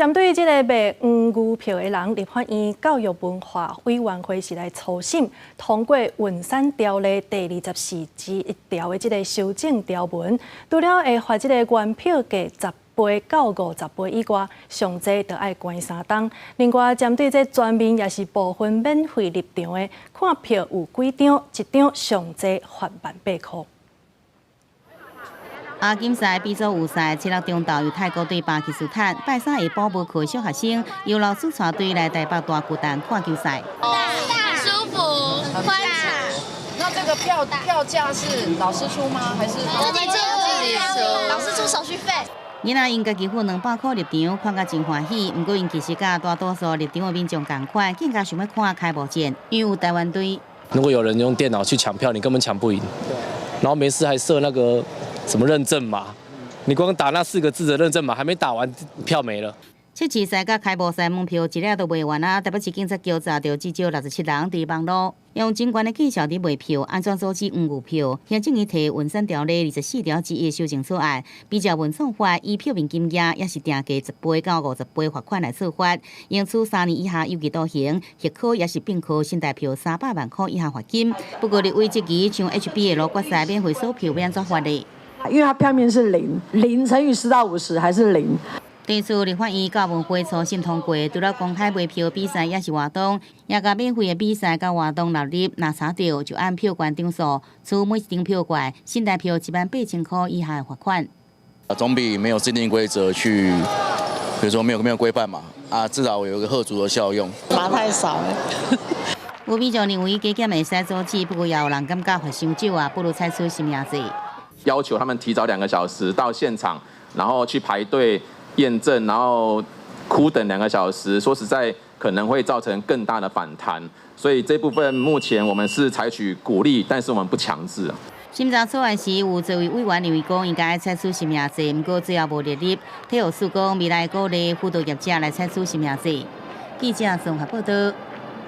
針對這个賣黃牛票的人，立法院教育文化委員會是來初審通過運產條例第24之1條的這个修正條文，除了會罰這个原票價10倍到50倍以外，上濟就愛關3冬。另外，針對這全面抑是部分免費入場的，看票有幾張，一張上濟罰18,000箍。亞錦賽 B 組預賽，七日中晝由泰國對巴基斯坦，拜三下晡無課小學生由老師帶隊來台北大巨蛋看球賽。舒服，寬敞。那這個票價是老師出嗎？還是自己出？自己出。老師出手續費。囡仔𪜶家己付200箍入場，看甲真歡喜。毋過𪜶其實佮大多數入場的民眾仝款，更加想欲看開幕戰，因為有台灣隊。如果有人用電腦去搶票，你根本搶不贏。然後沒事還設那個什麼認證碼，你光打那四個字的認證碼，還沒打完，票沒了。測試賽佮開幕賽門票一下都賣完啊！台北市警察局查著至少67人佇網路用真懸的技巧佇賣票，按怎阻止黃牛票？行政院提運產條例24條之1修正草案，比照文創法，依票面金額抑是定價10倍到50倍罰款來處罰，應處3年以下有期徒刑，或科抑是併科新台票300萬箍以下罰金。不過立委質疑，像 HBL 決賽免費索票欲按怎罰咧？因為它票面是零，0乘以10到50還是零。對此，立法院教文會初審通過，除了公開賣票比賽抑是活動，也共免費的比賽佮活動納入，若查著就按票券張數，處每一張票券新台票18,000箍以下的罰款。總比沒有制定規則去，比如說沒有規範嘛，啊，至少有一個嚇阻的效用。罰太少了。有民眾認為加減會使阻止，不過也有人感覺罰傷少啊，不如採取實名制。要求他們提早2個小時到現場，然後去排隊驗證，然後苦等2個小時，說實在可能會造成更大的反彈。所以這部分目前我們是採取鼓勵，但是我們不強制。審查草案時，有這位委員認為講應該採取實名制，毋過最後無列入。體育署講未來鼓勵輔導業者來採取實名制。記者綜合報道。